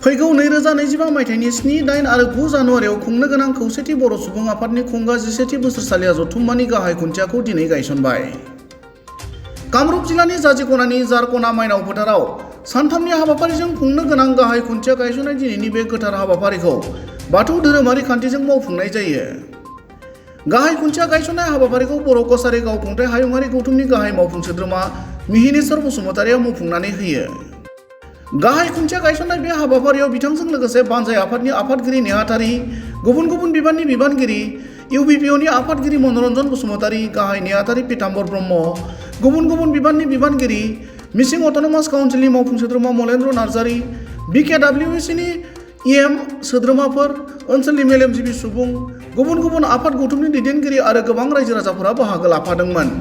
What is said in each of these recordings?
फैगौ 2025 मायथाइनि 7, 8 आरो 9 जानुवारियाव खुंनो गोनां खौसेथि बर' सुबुं आफादनि खुंगा 11थि बोसोरसालिया जथुम्मानि गाहाय खुन्थियाखौ दिनै गायसनबाय। कामरुप जिल्लानि जाजिख'नानि जारख'ना माइनाव फोथाराव सानथामनि हाबाफारिजों खुंनो गोनां गाहाय खुन्थिया गायसननाय दिनैनि बे गोथार हाबाफारिखौ बाथौ धोरोमारि खान्थिजों मावफुंनाय जायो। गाहाय खुन्थिया गायसननाय हाबाफारिखौ बर' कछारी गावखुंथाय हायुङारि गौथुमनि गाहाय मावफुं सोद्रोमा मिहिनेश्वर बसुमतारिया मावफुंनानै होयो। गाहाय खुन्थिया गायसननाय बे हाबाफारियाव बिथांजों लोगोसे बानजाय आफादनि आफादगिरि नेहाथारि, गुबुन गुबुन बिबाननि बिबानगिरि, इउबिपिअनि आफादगिरि मनरन्जन बसुमतारि, गाहाय नेहाथारि पीताम्बर ब्रह्म, गुबुन गुबुन बिबाननि बिबानगिरि, मिसिं अट'नमास काउन्सिलनि मावफुं सोद्रोमा मलेन्द्र नार्जारि, बिकेडब्लिउएसिनि इएम सोद्रोमाफोर, ओनसोलनि मेलेमजिबि सुबुं, गुबुन गुबुन आफाद गौथुमनि दैदेनगिरि आरो गोबां रायजो राजाफोरा बाहागो लाफादोंमोन।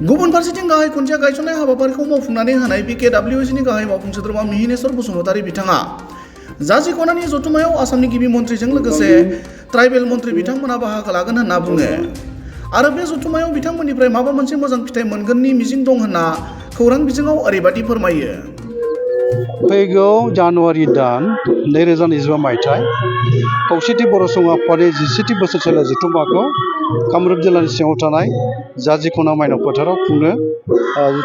गुबुन फारसेथिं गाहाय खुन्थिया गायसननाय हाबाफारिखौ मावफुंनानै होनाय बिकेडब्लिउएसिनि गाहाय मावफुं सोद्रोमा मिहिनेश्वर बसुमतारि बिथाङा जाजिख'नानि जथुम्मायाव आसामनि गिबि मन्थ्रिजों लोगोसे ट्राइबेल मन्थ्रि बिथांमोना बाहागो लागोन होनना बुङो आरो बे जथुम्मायाव बिथांमोननिफ्राय माबा मोनसे मोजां फिथाइ मोनगोननि मिजिं दं होनना खौरां बिजोङाव ओरैबादि फोरमायो। फैगौ जानुवारि दान 2025 मायथाइ खौसेथि बर' सुबुं आफादनि 11थि बोसोरसालिया जथुम्माखौ कामरुप जिल्लानि सिङाव थानाय जाजिख'ना माइनाव फोथाराव खुंनो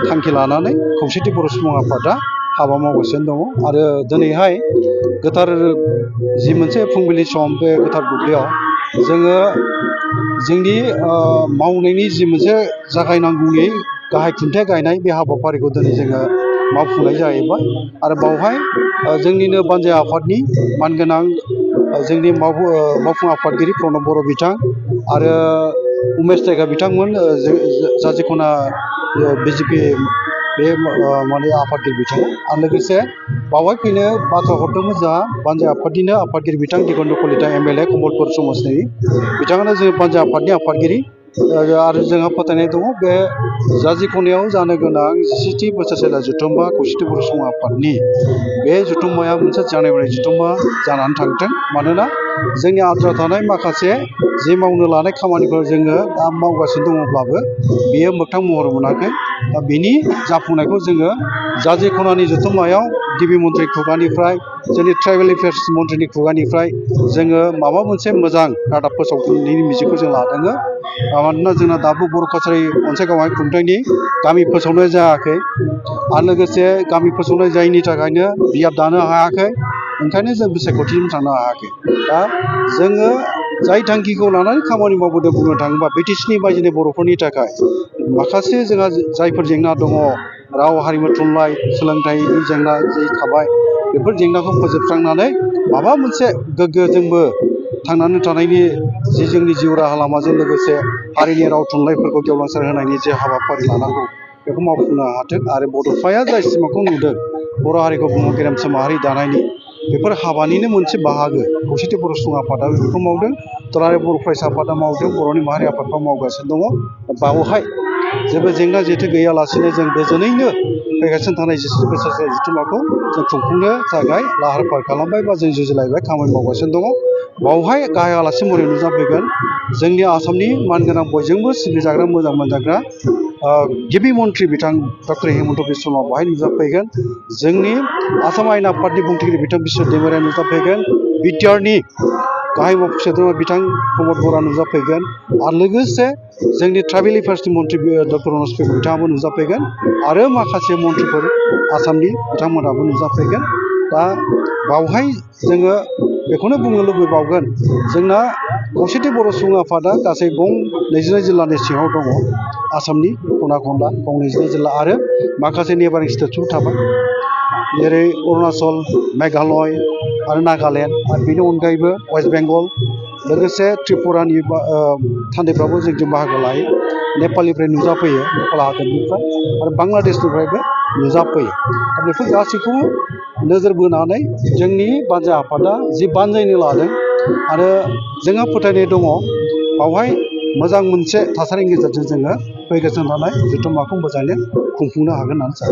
थांखि लानानै खौसेथि बर' सुबुं आफादा हाबा मावगासिनो दङ आरो दिनैहाय गोथार जि मोनसे फुंबिलि सम बे गोथार दुब्लियाव जोङो जोंनि मावनायनि जि मोनसे जागायनांगौनि गाहाय खुन्थिया गायनाय बे हाबाफारिखौ दिनै जोङो मावफुंनाय जाहैबाय आरो बावहाय जोंनिनो बानजाय आफादनि मानगोनां जोंनि मावफुं आफादगिरि प्रनब बर' बिथां आरो उमेश जायगा बिथांमोन जाजिख'ना बिजेपि बे माने आफादगिरि बिथाङा आरो लोगोसे बावहाय फैनो बाथ्रा हरदोंमोन जोंहा बानजाय आफादनिनो आफादगिरि बिथां दिगन्त कलिता एमएलए कमलपुर समाजनि बिथाङानो जों बानजाय आफादनि आफादगिरि आरो जोंहा फोथायनाय दङ बे जाजिख'नायाव जानो गोनां 11थि बोसोरसालिया जथुम्मा खौसेथि बर' सुबुं आफादनि बे जथुम्माया मोनसे जानाय जथुम्मा जानानै थांथों। मानोना जोंनि आद्रा थानाय माखासे जि मावनो लानाय खामानिफोर जोङो दा मावगासिनो दङब्लाबो बेयो मोगथां महर मोनाखै। दा बेनि जाफुंनायखौ जोङो जाजिख'नानि जथुम्मायाव गिबि मन्थ्रि खुगानिफ्राय जोंनि ट्राइबेल एफेयार्स मन्थ्रिनि खुगानिफ्राय जोङो माबा मोनसे मोजां रादाब फोसावनायनि मिजिंखौ जों लादों। मानोना जोंना दाबो बर' कछारी अनसाय गावारि खुंथायनि गामि फोसावनाय जायाखै आरो लोगोसे गामि फोसावनाय जायैनि थाखायनो बियाब दानो हायाखै, ओंखायनो जों बिसायख'थिसिम थांनो हायाखै। दा जोङो जाय थांखिखौ लानानै खामानि मावबोदों बुंनो थाङोबा बिटिसिनि बायजोनि बर'फोरनि थाखाय माखासे जोंहा जायफोर जेंना दङ, राव हारिमु थुनलाइ सोलोंथाइनि जेंना जि थाबाय, बेफोर जेंनाखौ फोजोबस्रांनानै माबा मोनसे गोग्गो जोंबो थांनानै थानायनि जि जोंनि जिउ राहा लामाजों लोगोसे हारिनि राव थुनलाइफोरखौ गेवलांसार होनायनि जे हाबाफारि लानांगौ बेखौ मावफुंनो हाथों आरो बड'फाया जाय सिमांखौ नुदों बर' हारिखौ बुहुम गेरेमसा माहारि दानायनि, बेफोर हाबानिनो मोनसे बाहागो खौसेथि बर' सुबुं आफादा बेखौ मावदों, दुलाराय बर' फरायसा आफादा मावदों, बर'नि माहारि आफादफ्रा मावगासिनो दङ। बावहाय जेबो जेंना जेथो गैयालासेनो जों गोजोनैनो फैगासिनो थानाय 11थि बोसोरसालिया जथुम्माखौ जों खुंफुंनो थाखाय लाहार फाहार खालामबाय बा जों जुजिलायबाय, खामानि मावगासिनो दङ। बावहाय गाहाय आलासि महरै नुजाफैगोन जोंनि आसामनि मानगोनां बयजोंबो सिबिजाग्रा मोजां मोनजाग्रा गिबि मन्थ्रि बिथां डक्टर हिमन्त बिश्व शर्मा बाहाय नुजाफैगोन, जोंनि आसाम आयेन आफादनि बुंथिगिरि बिथां बिश्व दैमारिया नुजाफैगोन, बिटिआरनि गाहाय मावफुं सोद्रोमा बिथां प्रमद बर'आ नुजाफैगोन आरो लोगोसे जोंनि ट्राइबेल एफेयार्सनि मन्थ्रि डक्टर रनज पेगु बिथाङाबो नुजाफैगोन आरो माखासे मन्थ्रिफोर आसामनि बिथांमोनाबो नुजाफैगोन। दा बावहाय जोङो बेखौनो बुंनो लुबैबावगोन, जोंना खौसेथि बर' सुबुं आफादा गासै 22 जिल्लानि सिङाव दङ, आसामनि खना खनला 22 जिल्ला आरो माखासे नेबारिं स्टेट्सफोर थाबाय, जेरै अरुणाचल, मेघालय आरो नागालेण्ड आरो बेनि अनगायैबो वेस्ट बेंगल, लोगोसे त्रिपुरानि थान्दैफ्राबो जोंजों बाहागो लायो, नेपालनिफ्राय नुजाफैयो, नेपाल हादरनिफ्राय आरो बांलादेशनिफ्रायबो नुजाफैयो। दा बेफोर गासैखौबो नोजोर बोनानै जोंनि बानजाय आफादा जि बानजायनो लादों आरो जोंहा फोथायनाय दङ बावहाय मोजां मोनसे थासारिनि गेजेरजों जोङो फैगासिनो थानाय जथुम्माखौ मोजाङै खुंफुंनो हागोन होननानै सानो।